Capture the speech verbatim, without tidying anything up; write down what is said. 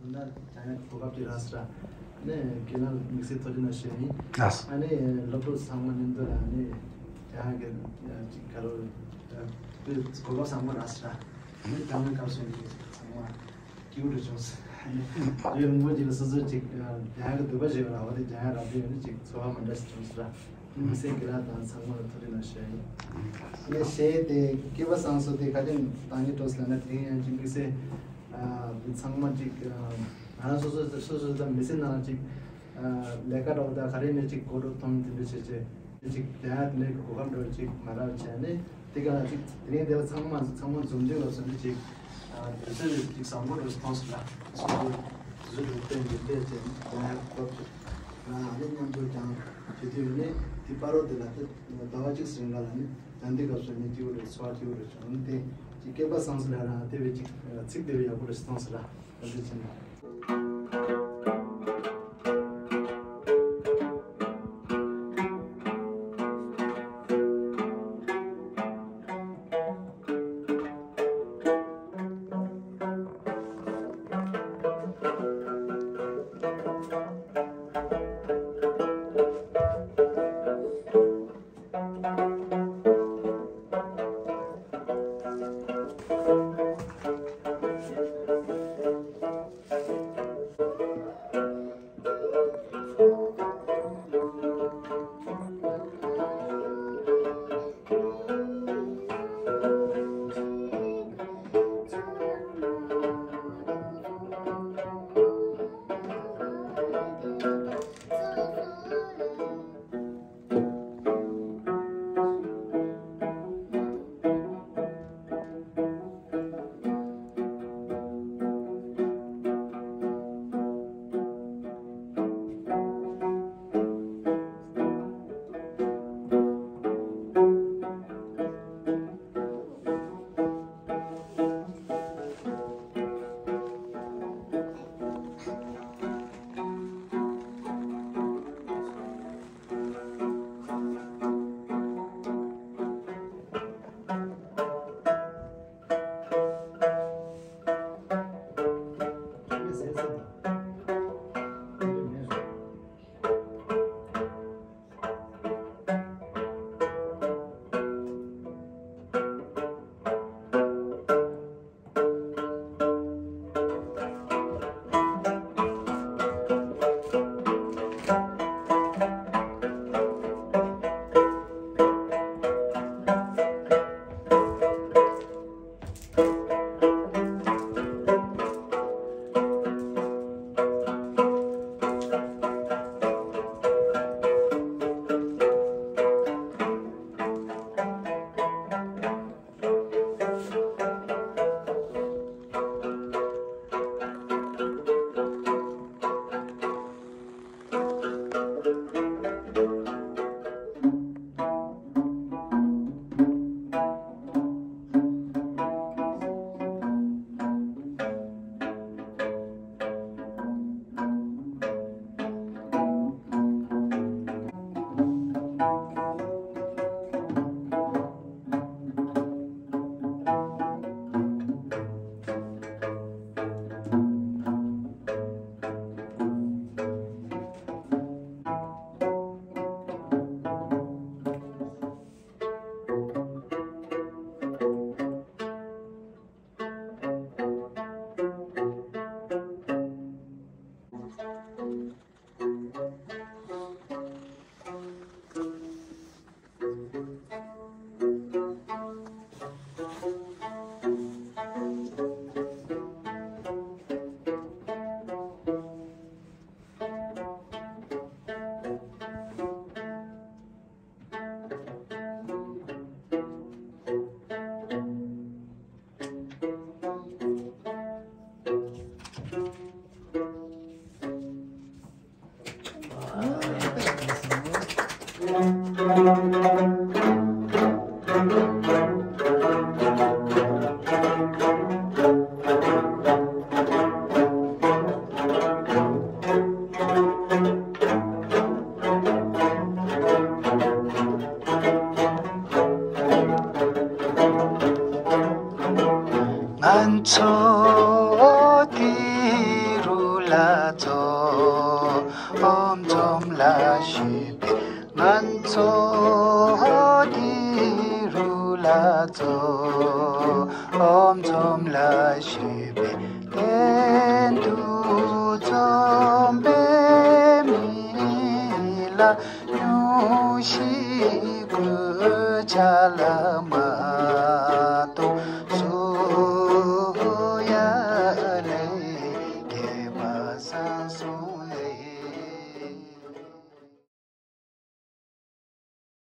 ན་ཅང་ཡང་གོ་སྐབས་ཅིག་རག་སོང་ར། ཨ་ནི་ཁྱེད་རང་དམིགས་བསལ་ཐུགས་རྗེ་གནང་ཞུ་ཡིན། ལགས་སོ། ཨ་ནི་སློབ་ཕྲུག་ཚང་མ་མཉམ་དུ་ལ་ཨ་ནི་ཅང་ཡང་གི་ཅིག་ག་རེ་གོ་སྐབས་བཟང་པོ་རག་སོང་ར། ཨ་ནི་ཅང་ཡང་སྐབས་སུ་ཡིན་ཚང་མ་སྐྱིད་པོ་རེ་བྱུང་སོང་། ཨ་ནི་རིང་པོ་ཅིག་ལ་སོ་སོ་ཅིག་ཅང་ཡང་གི་འདོད་པ་བཞེས་པ་ར་བ་དེ་ཅང་ཡང་རག་དུས་ཨ་ནི་ཅིག་ཚོར་བ་མ་འདྲ་ཞིག་བྱུང་སོང་ར། དམིགས་བསལ་དགེ་ལགས་དང་ཚང་མ་ལ་ཐུགས་རྗེ་གནང་ཞུ་ཡིན། ངས་གཞས་དེ་སྐལ་པ་བཟང་སོང་དེ་ག་དེ་བཏང་གི་འགྲོ་ཟེར་ན་དེ་རིང་ཡང་ཅིག་དམིགས་བསལ་ཨ་དེ་ཚང་མ་ཅིག་ཨ་ང་རང་སོ་སོ་སོ་སོ་དང་མི་ཚེ་ནང་ཅིག་ཨ་ལས་ཀ་འདྲ་བོ་དང་ག་རེ་ནས་ཅིག་གོ་སྒྲུབ་ཐོན་དེ་འདྲ་བྱས་བྱས་ཅིག་དེ་ཡང་དེ་ནས་གོ་སྐབས་འདྲ་བོ་ཅིག་མ་རག་བྱས་ནས་དེ་ག་ལ་ཅིག་དེ་རིང་དེ་ལ་ཚང་མ་ཚང་མ་འཛོམས་འདུས་ལ་སོང་ནས་ཅིག་ཨ་དུས་ཚོད་ཅིག་བཟང་པོ་འདྲ་བོ་མཐོང་སོང་ལ་སོ་སོ་དུས་ཚོད་འདྲ་བོ་སྤྲད་འདི་སྤྲད་བྱས་ནས་དེ་ཡང་གོ་སྐབས་ཅིག་ང་ཨ་ནི་མཉམ་དུ་ཀྱང་བྱེད་དུས་ནས་དེ་པ་རོ་དེ་ལ་དེ་ཟླ་བ་གཅིག་རིང་ག་ལ་ནི་ད་འདི་སྐབས་སུ་ནི་སྐྱིད་པོ་རེད་ཚོར་བ་སྐྱིད་པོ་རེད་བྱུང་སྟེ་ཅིག་སྐལ་པ་བཟང་སོང་ལ་རང་དེ་བས་ཅིག་ཚིག་དེ་བས་ཡག་པོ་རེད་གཏོང་སོང་ལ་ད་འདི་ཕྱིན་ན། ལ་ཚོ། ཨོམ་ཚོམ་ལ་ཞུས་པས་ང་ཚོ་དེ་རུ་ལ་ཚོ། ཨོམ་ཚོམ་ལ་ཞུས་པས་ལན་དུ་ཚོམ་པའི་མི་ལ་ཉུང་ཤིག་གོས་ཆ་ལ་མ་གཏོགས།